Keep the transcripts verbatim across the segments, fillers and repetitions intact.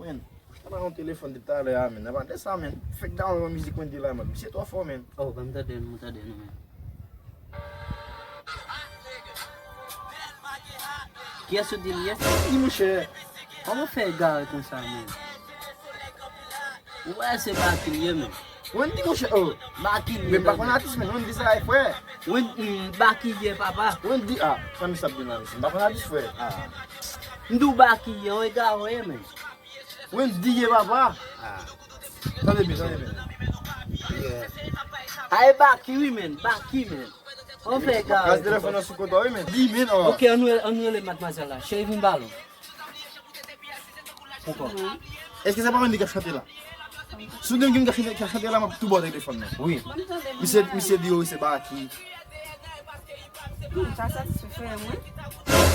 Men, sa pa yon telefòn de talè a, men. Nan pa de sa, men. Fèk download yon mizik Wendy la, men. Misye twò fò, men. Oh, ban m tande nou, tande nou, men. Kiyès ou di l ye? Di, monchè. Kòman w fè egare konsa, men? Ou wè se Baky l ye, men. Wendy, monchè, oh. Baky l ye. Men m pa konn atis, men Wendy sa e frè. Wen- mm, Baky l ye, papa. Wendy, ah, sa misye ap di la, mesye. M pa konn atis, frè. M di w Baky l ye, yon egare w ye, men. Wendy ye, papa. Tande byen, tande byen. Aye Baky, wi, men. Baky, men. Kòman w fè egare Gaz telefòn nan sou kontò, wi, men. Di, men, oh. Ok, ann rele, ann rele madmwazèl la. Cheri, vin ba l. Poukò? Èske se pa Wendy k ap chante la? Si w di m ki moun k ap chante, k ap chante la, m ap tou ba w telefòn nan. Wi. Misye, misye di yo, se Baky. Hmm, sa satisfè mwen.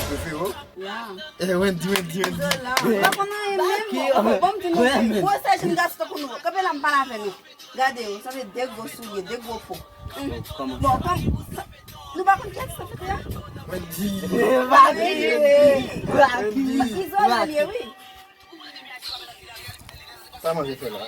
Prefere w? Ya. Eh, Wendy, Wendy, Wendy. Zola. M pa konn anyen menm. Bon, bon, m di nou, gwo sè jenn gason tankou nou. Kanpe la, m pale avè nou. Gade yo, sanble de gwo soulye, de gwo po. Hmm. Kòman Bon, sa? Kòm sa, nou pa konn kiyès sa fete a? Wendy. Baky. Izole l ye, wi. Sa manje fè la.